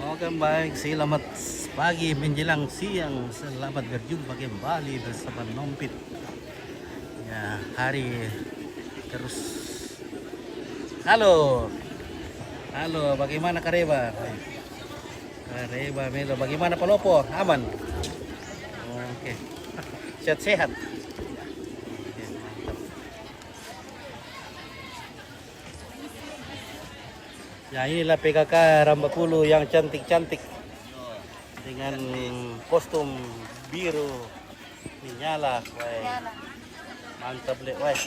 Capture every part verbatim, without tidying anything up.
Oke, baik, selamat pagi menjelang siang. Selamat berjumpa kembali bersama Nompit. Ya, hari terus. Halo. Halo, bagaimana Kareba? Kareba Melo, bagaimana Palopo? Aman? Oke. Sehat-sehat. Oke, mantap. Ya, inilah P K K Rambakulu yang cantik-cantik dengan kostum biru menyala. Weh. Mantap, Lek. Weh.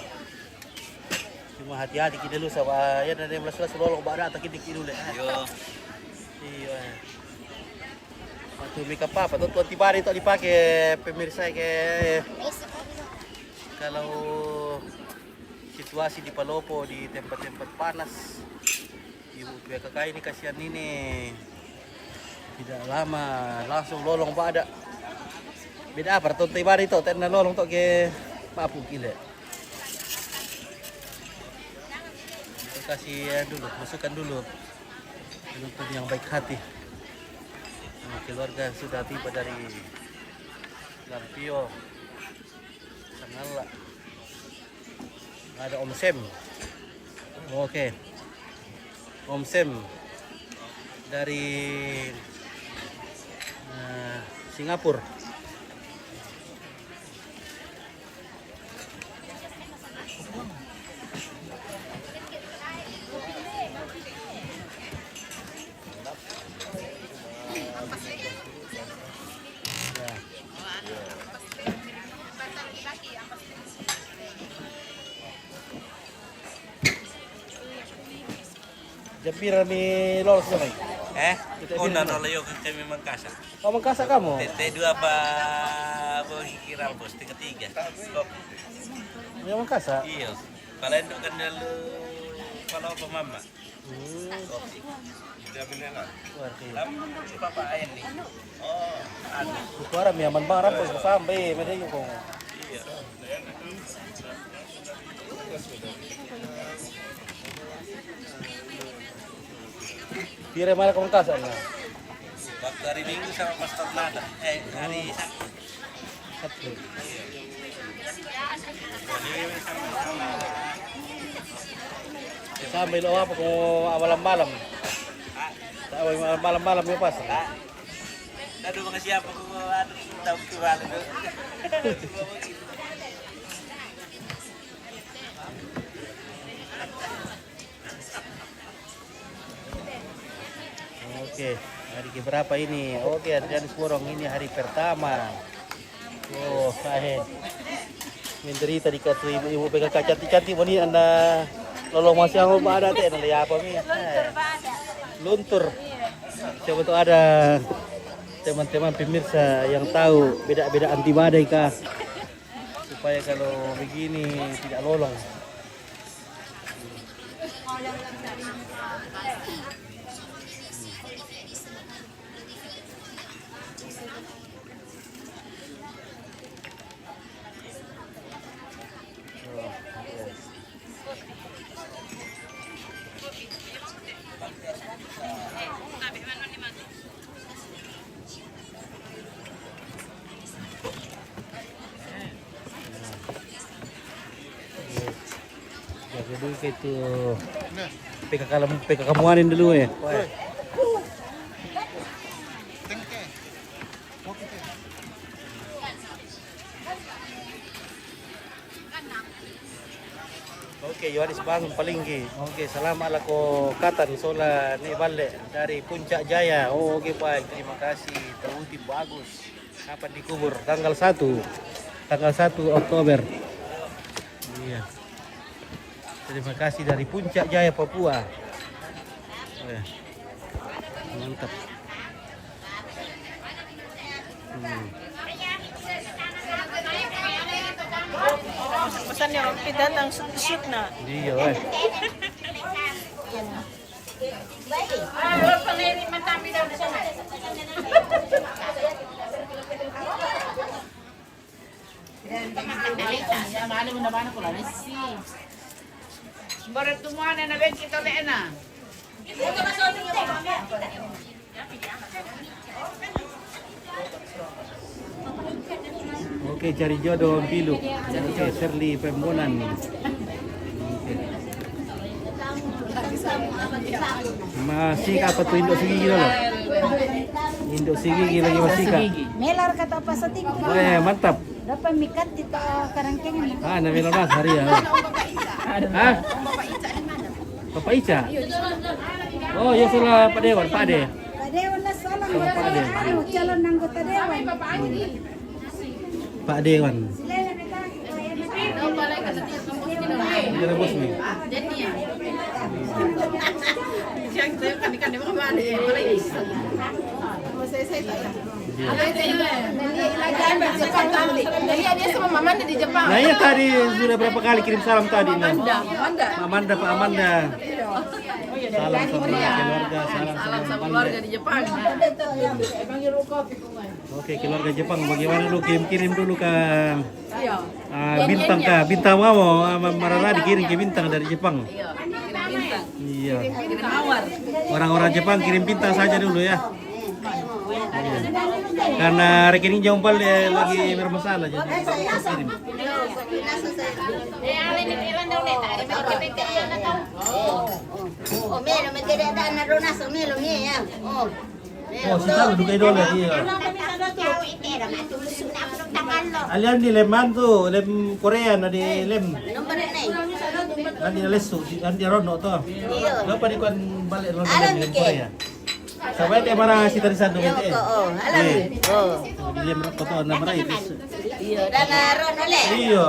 Cuma hati-hati kita dulu, sama ya, ada yang langsung lolong bak data kita dulu, Lek. Yo. Iya. Waktu makeup apa tuh, tuh tiba hari tuh dipakai pemirsa, kayak kalau situasi di Palopo, di tempat-tempat panas. Ibu P K K ini kasihan ini. Tidak lama langsung lolong pada. Beda apa? Tonton ibadah itu, tenda lolong tok ke papu kile. Kita kasih, eh, dulu, masukan dulu. Penonton yang baik hati. Nah, keluarga sudah tiba dari Lampio. Sangala. Ada Om Sem. Oke. Om Sem dari, eh, Singapura. Jam pira mi lolos na mai? Eh? Kita Oh, bilang na dulu. Lolos kami Mangkasa. Oh, Mangkasa kamu? Tete dua apa? Bohi kira bos, tiga tiga. Kok? Ya, Mangkasa? Iya. Kalau itu kan dulu, kalau apa mama? Hmm. Kopi. Dia bilang lah. Luar biasa. Lam, apa air nih? Oh, anu. Suara mi aman barang, bos, sampai, mede yuk, kong. Iya. Pira malam kau kasar, nah? Waktu hari Minggu sama Pastor Nada. Eh, hari Sabtu. Sabtu. Iya. Hari Minggu sama, sama. Sampai lo apa kau malam-malam? Ah. Tahu malam-malam ya pas. Ah. Aduh, makasih apa kau, aduh, tahu kembali tu. Oke, hari keberapa ini? Oke, Adrianus Borong, ini hari pertama. Oh, eh. Menderita di katu ibu-ibu P K K cantik-cantik, boni anda lolong masih apa ada teh, nanti apa mi? Eh. Luntur. Siapa tuh ada teman-teman pemirsa yang tahu beda-beda anti badai kah? Supaya kalau begini tidak lolong. Jaga dulu ke itu. P K K lem-, P K K muanin dulu ya. Oke, Yohanes bangun palinggi. Oke, salam ala ko katan sola ni bale dari Puncak Jaya. Oh, oke, baik. Terima kasih. Tauti bagus. Kapan dikubur? Tanggal satu. Tanggal satu Oktober. Iya. Terima kasih dari Puncak Jaya, Papua. Eh, mantap. Hmm. Pesan yang kita datang shoot-shoot na. Iya, eh. Baru tumuan na bengki tole na. Oke, cari jodoh pilu. Oke, Serli Pembonan. Oke. Masih apa tuh, Indo Sigigi dulu? Indo Sigigi lagi masih, Kak. Melar kata apa setinggi? Oh, ya, mantap. Dapat mikat di ta-, karangkeng ini. Ah, na melar mas hari ya. Hah? Bapak Ica? Oh, ya, salah Pak Dewan, Pak De. Pak Dewan lah, salah. Salah Pak De. Anu, calon anggota dewan. Pak Dewan. Ini rebus nih. Iya. Nah, iya, tadi sudah berapa kali kirim salam tadi, nah? Mamanda, Mamanda. Mamanda, Pak Amanda. Salam sama keluarga, salam sama keluarga di Jepang. Oke, keluarga Jepang, bagaimana dulu? Kirim-kirim dulu ke, ah, Bintang, ke Bintang mau, ah, ma-, marara dikirim ke Bintang dari Jepang. Iya, kirim Bintang. Iya. Kirim mawar. Orang-orang Jepang kirim Bintang saja dulu ya. Iya. Karena rekening Jompal dia lagi bermasalah, jadi kirim. Oh, melo, me quedé dar una ronazo, melo, mía. Oh. Oh, si tahu duka idol ya, iya. Alian di leman tu, lem Korea na di lem. Nanti lesu, nanti rono tu. Iya. Ngapa di kuan balik rono lem Korea? Sampai te marah si tadi satu. Iya, bete. Oh, alam. Iya. Oh. Di lem rokok tu, nama rai. Iya, dan rono le. Iya.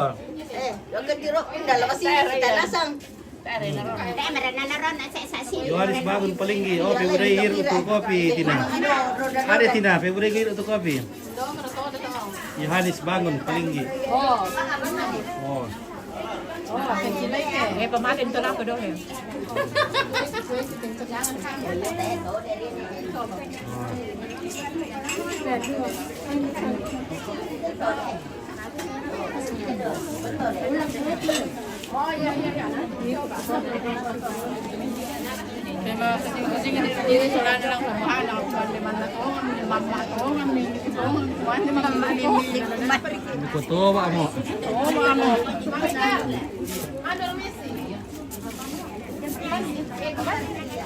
Eh, lo ke di rok, dah lepas si kita nasang. Yohanes Bangun Palinggi, oh, pe budai hiru tu kopi, Tina. Ada, Tina, pe budai hiru tu kopi. Yohanes Bangun Palinggi. Oh. Oh. Eh, pemakai tu lah, kedua ya. Kotoba mo.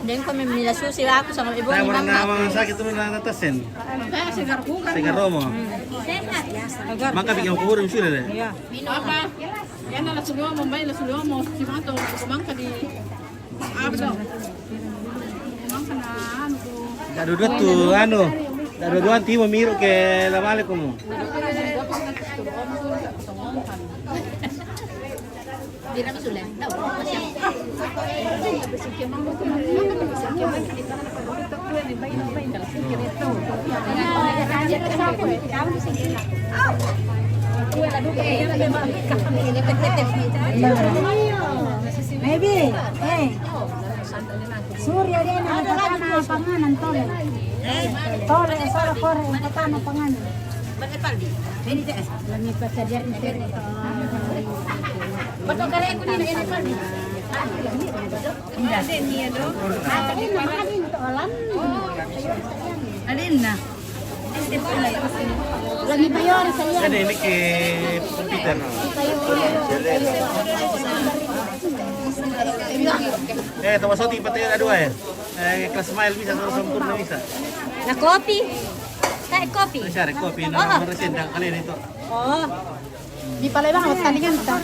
Deng ko mi-, mila susi aku sama ibu. Saya ni pernah mama. Mama sakit tu na natasen. Segar bukan. Segar romo. Segar. Maka bikin kuburan sudah deh. Iya. Apa? Yan na la sulomo, bay la sulomo, si Mato, kumangka di abdo. Kumangka na, anu, ko. Dadu dua tu, anu, dadu dua ti mo miru ke la bale ko mo. Di na masule. Maybe, eh. Surya dia na patana panganan tole. Tole sara kore patana panganan. Lagi pacajar ni. Betul kali aku ni, ini Paldi. Ada ni, aduh. Ada ni, ada ni, tolong. Ada ni, nah. Lagi bayar saya. Ini, ini ke komputer. Eh, Thomas Soti, patay na dua eh. Eh, kelas mile bisa, terus sempurna bisa. Na kopi. Tae kopi. Saya ada kopi, na. Oh. Meresin dah kali ini tu. Oh. Di Palembang ada pertandingan kita.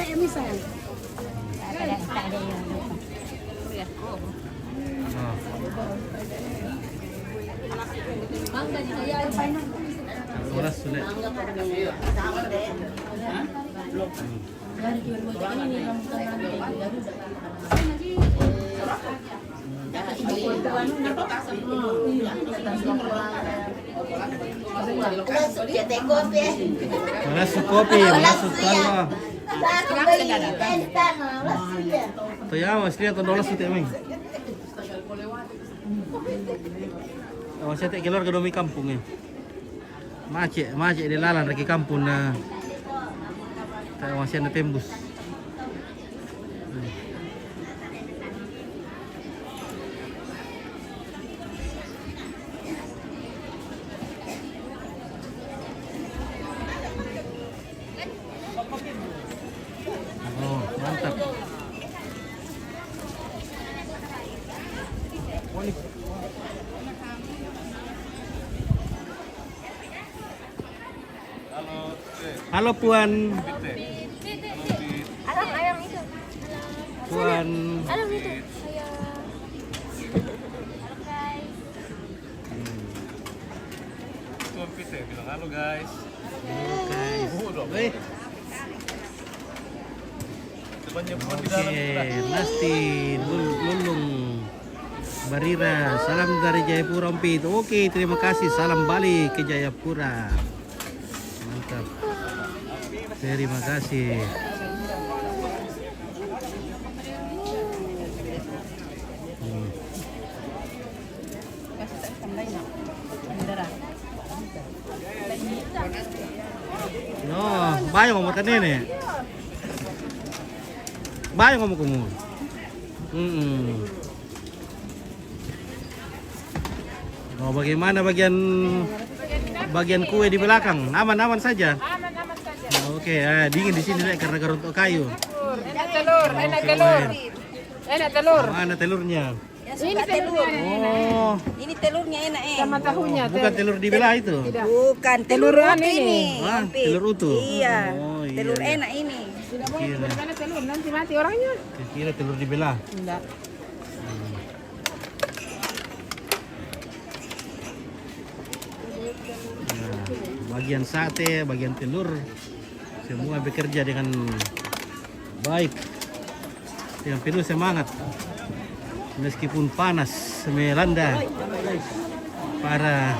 Oras sulit. Malasu kopi, malasu tanah. Toya, mas lihat, tondo lasu te, meng. Awas, saya tak keluar ke domi kampung, eh. Macet, macet di lalan raki kampung na. Tak, awas, saya tembus. Halo, Puan. Alang, ayang itu. Puan. Alang itu. Ayo. Tuan Pete bilang, "Halo, guys." Halo, guys. Weh. Depannya Puan di dalam itu lah. Oke, Nasti, Lul-, Lulung, Barira, salam dari Jayapura, Om Pit. Oke, terima kasih. Salam balik ke Jayapura. Mantap. Terima kasih. Hmm. No, bayo mo makanene. Bayo mo kumu. Mm-mm. Oh, bagaimana bagian, bagian kue di belakang? Aman-aman saja? Aman-aman saja. Oke, ah, dingin di sini, Dek, karena garut kayu. Enak telur, enak telur. Oke, enak telur. Mana telurnya? Yang suka telur. Oh. Ini telurnya enak, eh. Sama tahunya. Bukan telur dibelah itu? Tidak. Bukan, telur utuh ini. Ah, telur utuh? Iya. Oh, iya, telur enak ini. Tidak boleh dibelah telur, nanti mati orangnya. Kira telur dibelah. Tidak. Hmm. Nah, bagian sate, bagian telur, semua bekerja dengan baik, dengan penuh semangat, meskipun panas melanda para,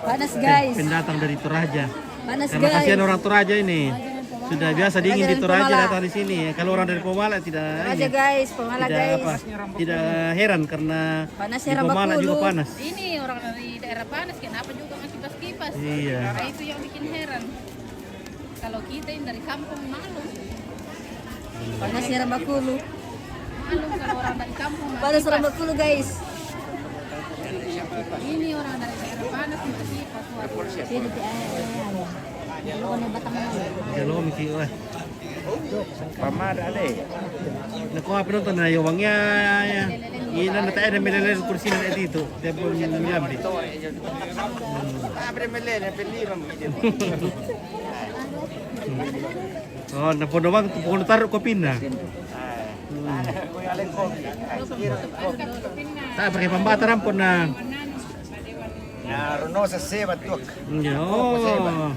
panas, guys, pendatang dari Toraja. Panas, guys. Karena kasihan orang Toraja ini. Sudah biasa dingin di Toraja, datang di sini. Kalau orang dari Pomala tidak ini, guys, Pomala, tidak guys, apa, tidak heran karena di Pomala juga panas. Ini orang dari daerah panas, kenapa juga nggak kipas-kipas? Iya. Nah, itu yang bikin heran. Kalau kita yang dari kampung, maklum. Panas ya, Rambakulu. Maklum kalau orang dari kampung, panas, Rambakulu, guys. Ini orang dari daerah panas, nggak kipas. Waduh. Jadi, eh, eh, eh, anu. Kalau kena batang mana? Dia lo miki, wah. Pamada le. Na ko ape nonton na yo bang ya, ya. Ina na tayo na melele kursi na dito. Dia pun nilambi. Abre melele, peliran. Oh, na pondo bang, tu pondo taruh kopi na. Hmm. Tak pakai pambata rampon na. Na Renosa Seva tuak. Ya, oh.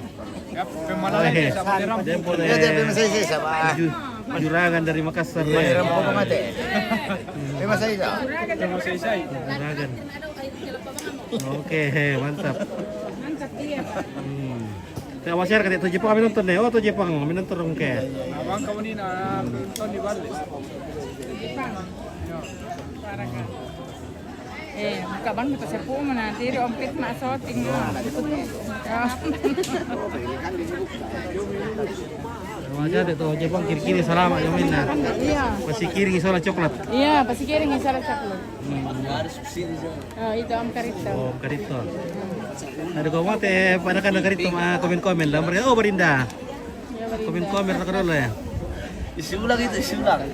Pemalayan. Dia boleh. Dia, dia pemasahe sa ba. Ju-, juragan dari Makassar. Pemalayan apa mate? Pemasahe sa. Juragan. Oke, mantap. Mantap dia. Hmm. Tawa share kata itu Jepang kami nonton deh. Oh, tuh Jepang kami nonton dong ke. Abang kamu ni na nonton di balik. Jepang. Ya. Eh, kaban kita sepuh mana tiri ompit mak soting. Ya. Wajah deh tuh Jepang kiri-kiri salama yo minna. Iya. Pasi kiri sola coklat. Iya, pasi kiri sola coklat. Hmm. Oh, itu Om Karito. Oh, Om Karito. Ada kau mate pada kan Karito ma komen-komen lah. Mereka, oh, Barinda. Komen-komen lah kalau ya. Isi ulang itu, isi ulang.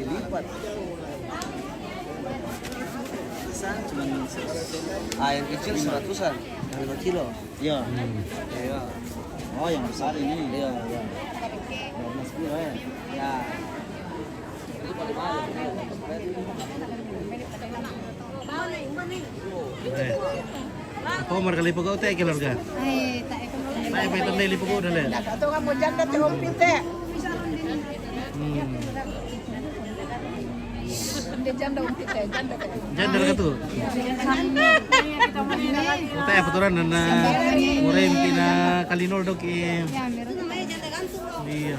Ah, yang kecil seratusan, yang lima kilo. Iya. Hmm. Iya. Oh, yang besar ini. Iya, iya. Dua belas kilo ya. Ya. Eh. Apa umur kali pokok teh keluarga? Ai, tak itu. Nah, apa itu nih pokok udah le? Atau kamu janda teh ompit teh. Hmm. Dia janda ompit teh, janda teh. Janda ka tu? Utai apa turan na murai mungkin na kalinol dok eh. Iya.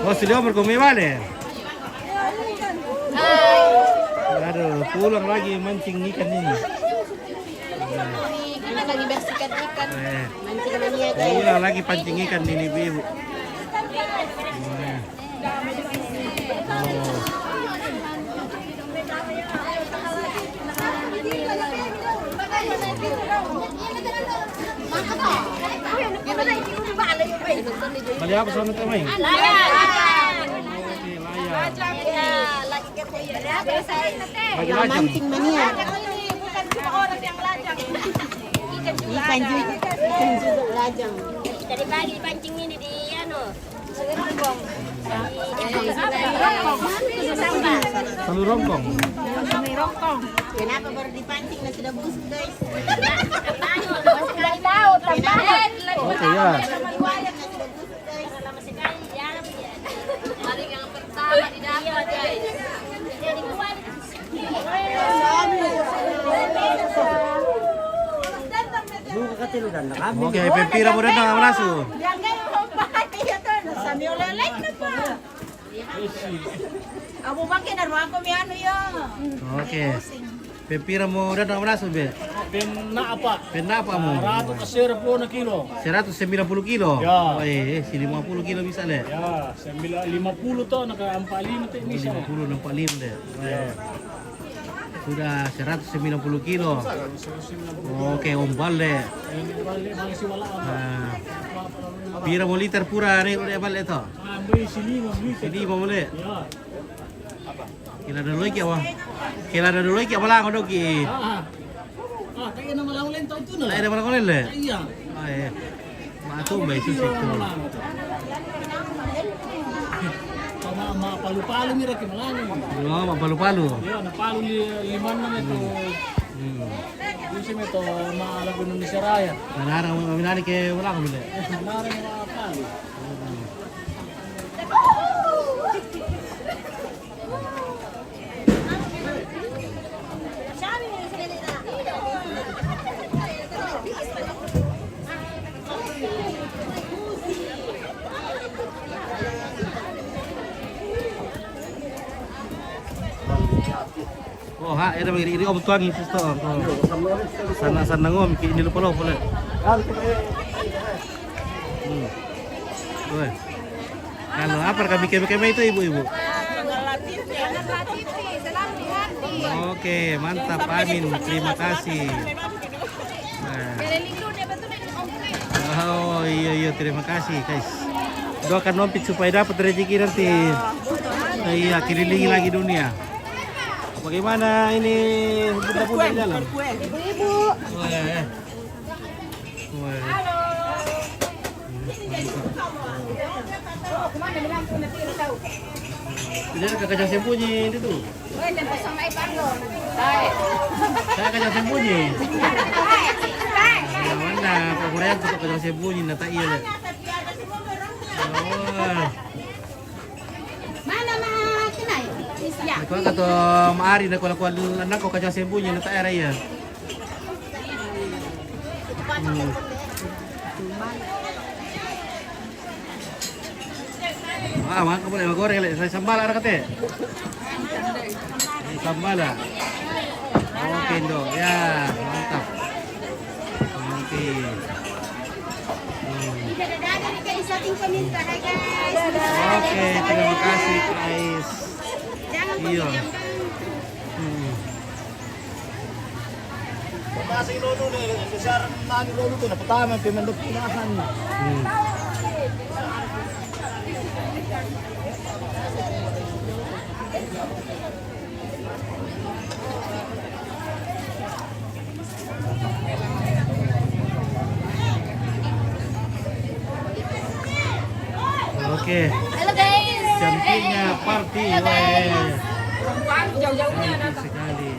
Oh, sudah berkomi balik. Aduh, pulang lagi mancing ikan ini. Ini kan lagi bersihkan ikan. Eh, mancing mania, guys. Pulang lagi pancing ikan ini, ibu-ibu. Nah. Oh. Balik apa sana, Temeng? Lajang. Lajang. Lagi lajang. Mancing mania. Ikan juga, ikan juga lajang. Tadi pagi dipancing ini di, anu, Sungai Rongkong. Sungai Rongkong. Sungai Rongkong. Sungai Rongkong. Kenapa baru dipancing? Nah, sudah busuk, guys. Nggak tahu, tambah. Oke, ya. Oke, pempira mo datang, abrazo. Abu bangke na ruako mi anu yo. Oke. Pempira mo datang, abrazo, be? Pena apa? Pena apa mo? Seratus sembilan puluh kilo. Seratus sembilan puluh kilo? Ya. Oh, eh, eh, si lima puluh kilo bisa, le? Ya, sembilan, lima puluh to, naka empat lima te bisa. Lima puluh, empat lima te. Ya. Eh. Sudah seratus sembilan puluh kilo. Oke, ombal, le. Ombal, le, masih wala. Nah. Pira mo liter pura ni, le, balik to? Ah, beli sini, beli. Sini mo, le. Ya. Kila da loiki awa. Kila da loiki awa lango doki. Ah, ah. Ah, kaya na malango len tau tu na. Kaya na malango len le. Iya. Ah, eh. Ma tu mai su situ. Ma, ma palu-palu mira ke malango. No, ma palu-palu. Iya, na palu li-, lima na itu. Hmm. Itu sih meto ma lagu Indonesia Raya. Nah, nara ma minani ke malango le. Eh, nara ma palu. Oh, ha, era iri, iri om tuangi sisto. Oh. Sana, sana ngom ki ini lupa-lupa le. Hmm. Weh. Kalau apa kami keme-keme itu, ibu-ibu? Oke, mantap, amin. Terima kasih. Nah. Oh, iya, iya, terima kasih, guys. Doakan Nompit supaya dapat rezeki nanti. Iya, kelilingi lagi dunia. Bagaimana ini bunda-bunda di dalam? Ibu-ibu. Oh, iya, iya. Wah. Ini ada kakak sembunyi itu tuh. Saya kakak sembunyi. Ya, mana? Pak Korea tuh kakak sembunyi, nata iya le. Oh. Mana ma kinai? Ya. Ako ka to maari na ko la ko na ko ka sembunyi na ta era iya. Hmm. Ah, maka boleh goreng le. Saya sambal ada kate. Sambal lah. Oke, Indo. Ya, mantap. Oke. Hmm. Oke, terima kasih, guys. Iya. Hmm. Pagkasa yung lolo na, sa nani lolo to, napatama, pimandok pinasan. Hmm. Oke. Halo, guys. Cantiknya party, halo, guys. Weh. Jauh-jauhnya datang. Cantik sekali.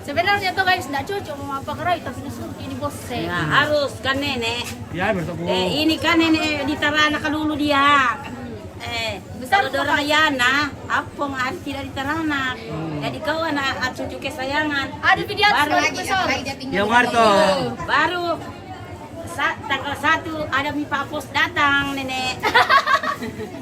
Sebenarnya tuh, guys, nggak cocok mau apa kerai, tapi disuruh ini bos saya. Ya, harus kan, Nenek. Ya, bertemu. Eh, ini kan Nenek di Tarana dulu dia. Eh, kalau dorang Yana, apa nggak ada tidak di Tarana. Hmm. Jadi kau anak cucu kesayangan. Ada video baru lagi, baru. Yang mana tuh? Baru. Sa-, tanggal satu ada mi Pak Pos datang, Nenek.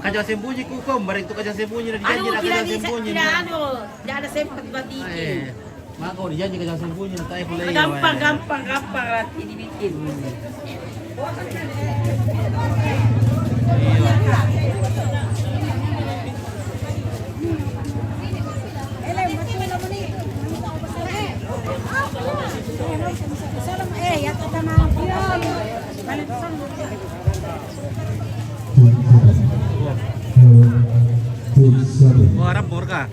Kacang sembunyi ku, Kom. Barang itu kacang sembunyi, dah dijanji. Aduh, dah tidak kacang bisa, sembunyi, tidak, dah. Anu, tidak ada sempat berpikir. Eh, maka kau dijanji kacang sembunyi, dah, tak boleh. Gampang, gampang, gampang lah dibikin. Hmm. Iya. Wah, Arab murka.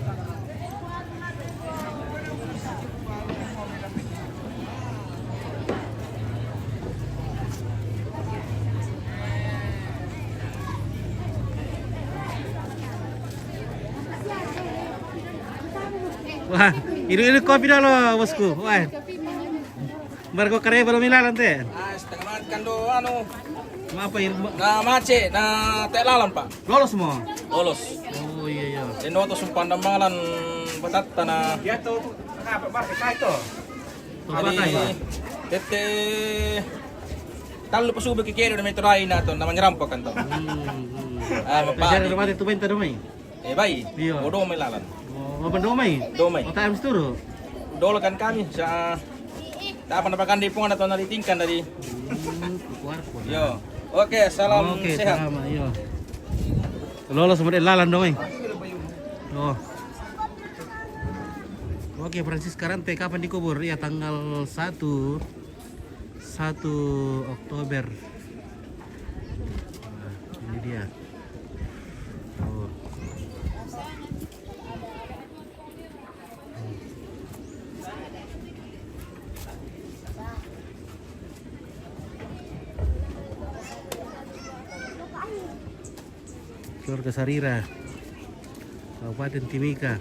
Wah, ini, ini kopi dulu, bosku. Wah. Baru kau kare baru milalan te. Ah, setengah mati kan do, anu. Kenapa, Irma? Na macet, na tak lalan, Pak. Lolos mo? Lolos. Oh, iya, iya. Deno to sumpang damalan batatta na. Iya to, apa, marka kai to? Apa kai, Pak? Tette tallu pasubu ki kedo na metro aina to, na manyarampa kan to. Hmm, hmm. Ah, jadi mapati tu benta do mai. Eh, bai. Iya. Mau do mai lalan. Oh, apa do mai? Do mai. Oh, tak habis turu. Dolo kan kami sa, tak apa, apa kan di pungan atau nari tingkan dari. Hmm, keluar, keluar. Yo. Oke, salam sehat. Oke, salam, iya. Lolos mo de lalan do mai. Oh. Oke, Francis Karante kapan dikubur? Ya, tanggal satu, satu Oktober. Nah, ini dia. Oh. Keluarga Sarira, Kabupaten Timika.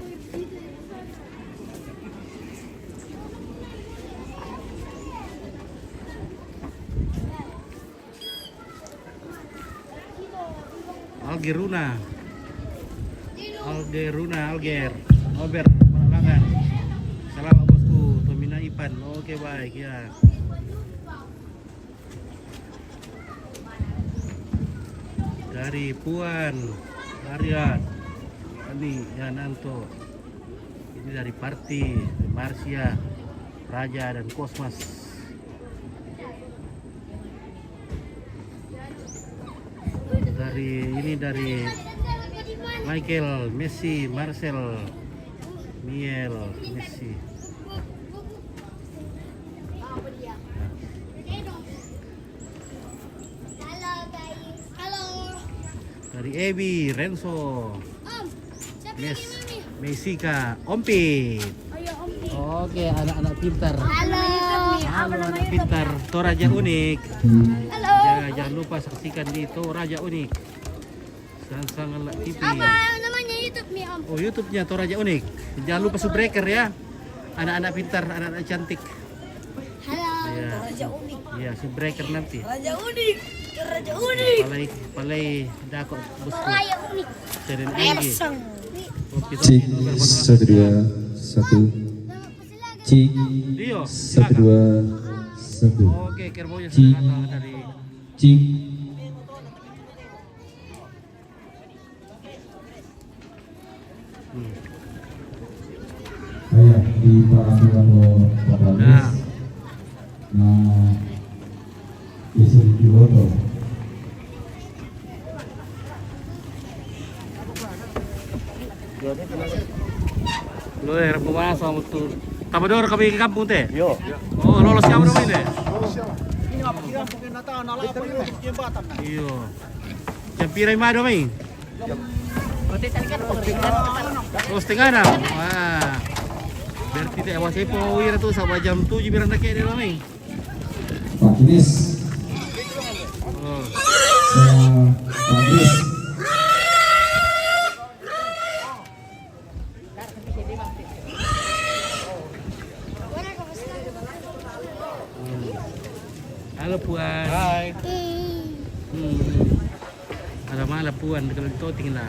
Algeruna. Algeruna, Alger. Ober, Panalangan. Selamat, bosku, Tomina Ipan. Oke, baik, ya. Dari Puan, Arya, Ani, Yananto. Ini dari Parti, Marsia, Raja, dan Kosmas. Dari, ini dari Michael, Messi, Marcel, Miel, Messi. Dari Ebi, Renzo, Om, siapa lagi, Mami? Mesika, Ompit. Oh, iya, Ompit. Oke, anak-anak pintar. Halo. Halo, anak pintar. Toraja Unik. Halo. Ya, jangan lupa saksikan di Toraja Unik. Sang-sangan lah T V. Apa namanya YouTube nih, Om? Oh, YouTube-nya Toraja Unik. Jangan lupa subscribe ya. Anak-anak pintar, anak-anak cantik. Halo. Iya. Toraja Unik. Iya, subscribe nanti. Toraja Unik. Toraja Unik. Palai, palai dakok bosku. Toraja Unik. Channel I G. Oke, cek, satu, dua, satu. Cek, iya, satu, dua, satu. Oke, Kerbonya sudah datang dari. Cek. Hmm. Ayo, di peraturan lo, Pak Bagus. Nah. Nah, bisa dijual tuh. Lo, eh, Rabu Mas, sama tuh. Tambah dua kami ke kampung teh? Yo. Oh, lolos siapa dong ini? Lolos siapa? Ini apa? Kira mungkin datang, anak lapor, ini jembatan, nah. Iyo. Jam pira i mado mai? Oh, setengah enam. Wah. Berarti te awas epo wira tu saba jam tujuh bilang dake de lo mai. Pak Idris. Oh. Eh, Pak Idris. Halo, Puan. Hai. Hmm. Alamala, Puan, kalau toting lah.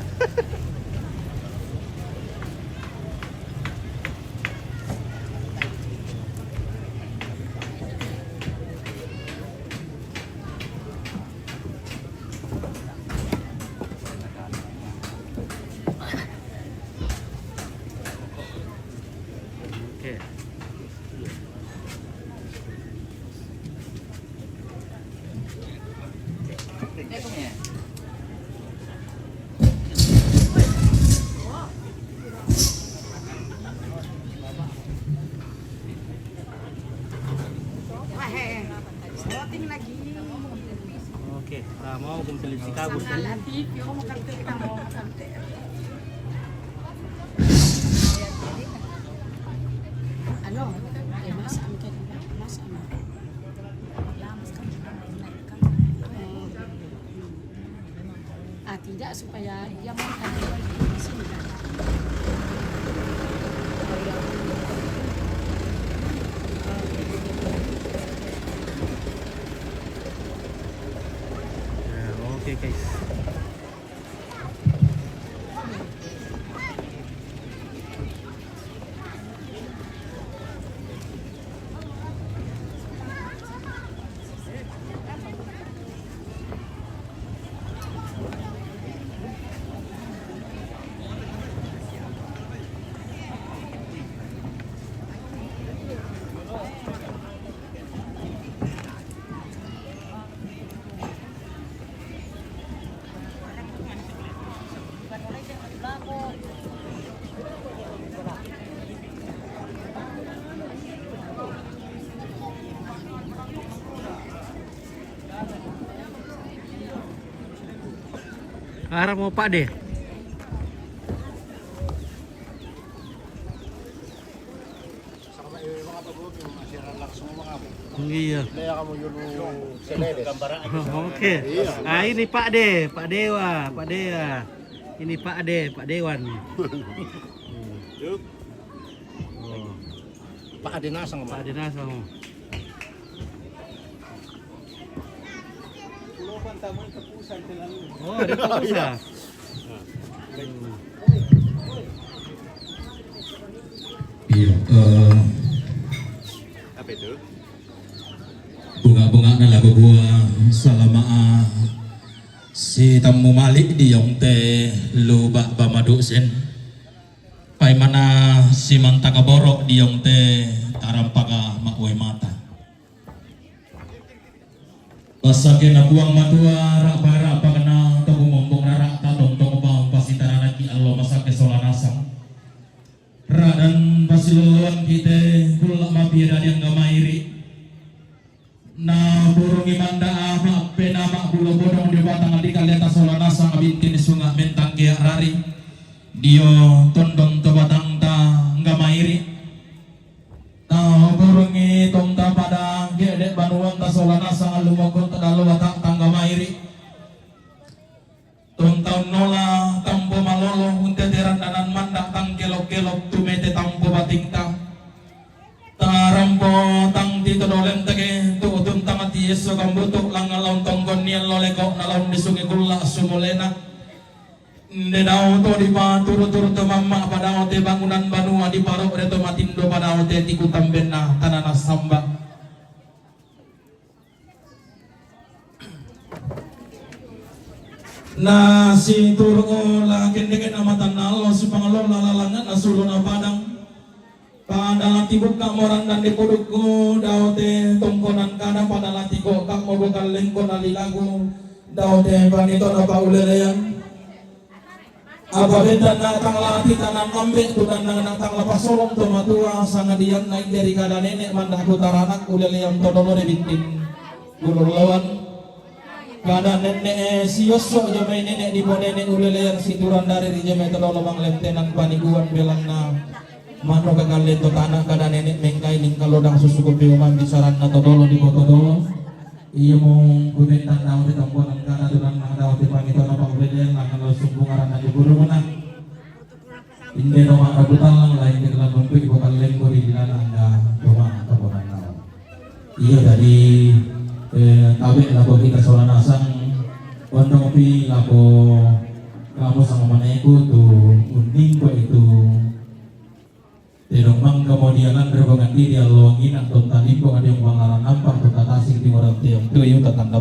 Oke, ah, mau kumpulin si kabus. Ano, eh, mas ang kaya, mas ang. Lamas kami, lamas kami. Ah, tidak, supaya dia mau tadi di sini, kan. Ya, oke, guys. Arah mau Pak deh. Iya. Oke. Ah, ini Pak De, Pak Dewa, Pak Dewa. Ini Pak De, Pak Dewan. Oh. Pak Ade Nasang, Pak Ade Nasang. Oh, ada Pak Musa. Iya, eh, apa itu? Bunga-bunga na lagu gua salama, ah, si tamu malik di yong te lubak bamaduk sen. Paimana si mantaka borok di yong te tarampaga makwe mata. Pasake na buang matua, rak barak pakena, tabu mombong rarak, tatontong bang, pasitara naki allo masake sola nasang. Radan pasiloloan kite, bulak mapia dadi angga mairi. Na burungi manda ama pena mak bulo bodong di batang di kaleta sola nasang abintin sunga mentang kea rari. Dio tondong to batang ta angga mairi. Taburungi tongta pada gede banuan ta sola nasang lumokon ta dalo watak tangga mairi. Tongtaun nola tampo malolo unte teran danan mandak tang kelok-kelok tumete tampo batingta. Tarampo tang tito dolem tege tu utun tangati yeso kambutuk langan laun tonggon nian loleko na laun di sungai kulla sumulena. Nde dao to di paturu-turu to mamma padao te bangunan banua di parok reto matindo padao te tiku tambenna tanana samba. Na si turu ola kendeke na matan na lo si pangalola lalangan na sulu na padang. Pada lati buka moran dan di podukku dao te tongkonan kada pada lati ko kak mo bukan lengko na lilagu dao te panito na paulelean. Apa benda na tang lati tanan ambe tu dan na tang lapasolong tu matua sangadian naik dari kada nenek mandak ku taranak ulelean to dolo de bintin gulur lawan. Kada nenek, eh, si yosok jo mai nenek di po nenek ulelean si turan dari di jo mai to dolo bang lentenan paniguan belang na. Mano gagal leto tanah kada nenek mengkai ning kalau dang susu kopi uman di saran na to dolo di boto dolo. Iya mung kudentan dao te tambuan kada turan na dao te pangito na pangulelean na kalau sumbung aran na di guru mana. Inde no maka butalang lain di dalam bentuk ibu kalen ko di dilana anda cuma tambuan na. Iya, jadi, eh, tabe lako kita sola nasang, kondo pi lako kamu sama maneku tu uning ko itu. Tedong mang kemudianan rebangan di dia lowang inak tonta limpo ngadi yang banglaran nampak tonta tasik di orang tiang tu yu tatanda